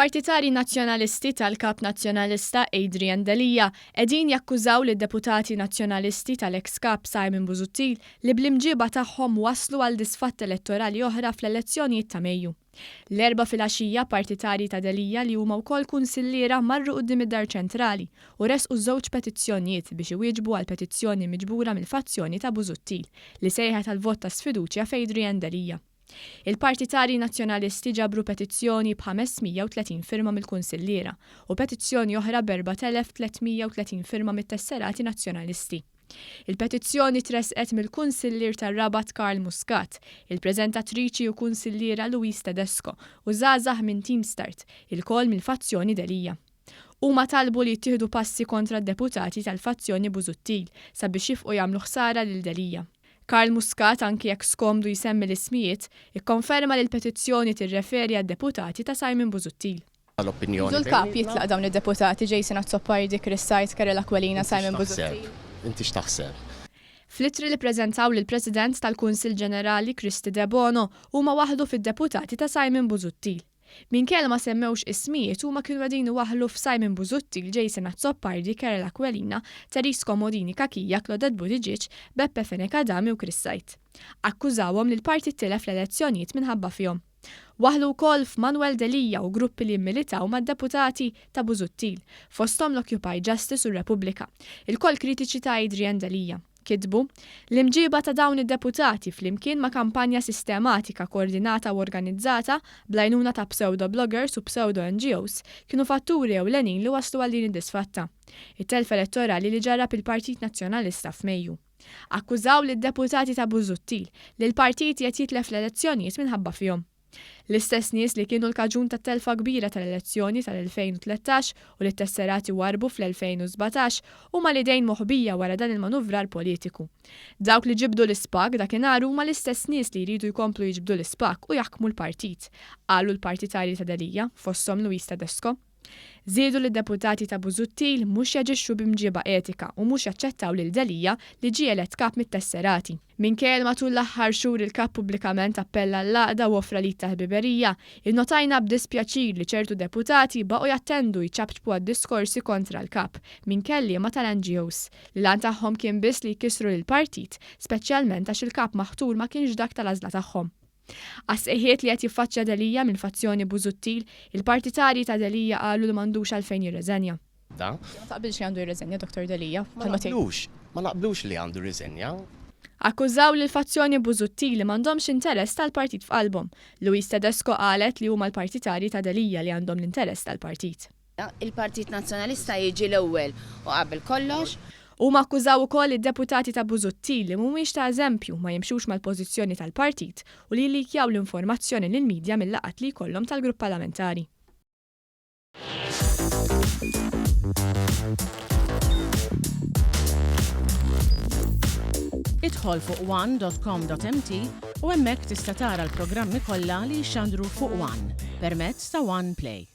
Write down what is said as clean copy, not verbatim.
Partitarji Nazzjonalisti tal-Kap Nazzjonalista Adrian Delia qegħdin jakkużaw lid-deputati Nazzjonalisti tal-eks Kap Simon Busuttil li bl-imġieba tagħhom wasslu għal disfatta elettorali oħra fl-elezzjonijiet ta' Mejju. L-Erbgħa filgħaxija partitarji ta' Delia li huma wkoll kunsilliera marru quddiem id-Dar Ċentrali u ressqu żewġ petizzjonjiet biex iwieġbu għal petizzjoni miġbura mill-fazzjoni ta' Busuttil li sejħet għal vot ta' sfiduċja f'Adrian Delia. Il-partitarji Nazzjonalisti ġabru petizzjoni b'530 firma mill-kunsilliera u petizzjoni oħra b'4,330 firma mit-tesserati Nazzjonalisti. Il-petizzjoni tressqet mill-Kunsillier tar-Rabat Karl Muscat, il-preżentatriċi u kunsilliera Louise Tedesco u żgħażagħ minn Team Start, ilkoll mill-fazzjoni Delia. Huma talbu li jittieħdu passi kontra d-deputati tal-fazzjoni Busuttil sabiex jifqu jagħmlu ħsara lil Delia. Karl Muscat, anki jekk skomdu jsemmi l-ismijiet, ikkonferma li l-petizzjoni tirreferi għad-deputati ta' Simon Busuttil. L-opinjoni Rridu l-Kap jitlaq dawn id-deputati, Jason Azzopardi, Chris Said, Karel Aquilina, Simon Busuttil. Inti x'taħseb? Fl-ittri li ppreżentaw lill-President tal-Kunsill Ġenerali Kristy Debono, huma waħħlu fid-deputati ta' Simon Busuttil. Minkejja li ma semmewx ismijiet, huma kienu qegħdin iwaħħlu f'Simon Busuttil, Jason Azzopardi, Karel Aquilina, Therese Comodini Cachia, Claudette Buttigieg, Beppe Fenech Adami u Chris Said. Akkużawhom li l-partit tilef l-elezzjonijiet minħabba fihom. Waħħlu wkoll f'Manuel Delia u gruppi li jimmilitaw mad-deputati ta' Busuttil, fosthom l-Occupy Justice u r-Repubblika, ilkoll kritiċi ta' Adrian Delia. Kitbu, L-imġiba ta' dawn id-deputati, flimkien ma' kampanja sistematika, koordinata u organizzata, bl-għajnuna ta' pseudo-bloggers u pseudo-NGOs, kienu fatturi ewlenin li wasslu għal din id-disfatta. It-telf elettorali li ġarrab il-Partit Nazzjonalista f'Mejju. Akkużaw lid-deputati ta' Busuttil li l-partit qiegħed jitlef l-elezzjonijiet minħabba fihom. L-istess nies li kienu l-kaġun tat-telfa kbira tal-elezzjoni tal-2013 u li t-tesserati warrbu fl-2017 huma l-idejn moħbija wara dan il-manuvrar politiku. Dawk li ġibdu l-ispag dakinhar huma l-istess nies li jridu jkomplu jiġbdu l-ispag u jaħkmu l-partit, qalu l-partitarji ta' Delia, fosthom Louise Tedesco. Żiedu li d-deputati ta' Busuttil mhux jaġixxu b'imġieba etika u mhux jaċċettaw lil Delia li ġie elett kap mit-tesserati. Minkejja li matul l-aħħar xhur il-Kap pubblikament appella għall-għaqda u offra l-id ta' ħbiberija, innotajna b'dispjaċir li ċertu deputati baqgħu jattendu jċapċpu għad-diskorsi kontra l-Kap minn kelliema tal-NGOs, li l-għan tagħhom kien biss li jkissru lill-partit, speċjalment għax il-Kap maħtur ma kienx dak tal-għażla tagħhom. Għas-sejħiet li qed jiffaċċja Delia mill-fazzjoni Busuttil, il-partitarji ta' Delia qalu li m'għandux għalfejn jirreżenja. Da. Ma taqbilx li għandu jirreżenja Dottor Delia, Ma bħalma tgħid. naqblux, ma naqblux li għandu rriżenja. Akkużaw lill-fazzjoni Busuttil li m'għandhomx interess tal-partit f'qalbhom. Louise Tedesco qalet li huma l-partitarji ta' Delia li għandhom l-interess tal-partit. Il-Partit Nazzjonalista jiġi l-ewwel u qabel kollox. Huma akkużaw ukoll lid-deputati ta' Busuttil li mhumiex ta' eżempju, ma jimxux mal-pożizzjoni tal-partit u li jillikjaw l-informazzjoni lill-media mil-laqgħat li jkollhom tal-grupp parlamentari. Idħol fuq one dot com dot mt u hemmhekk tista' tara l-programmi kollha li jixxandru fuq one permezz ta' One Play.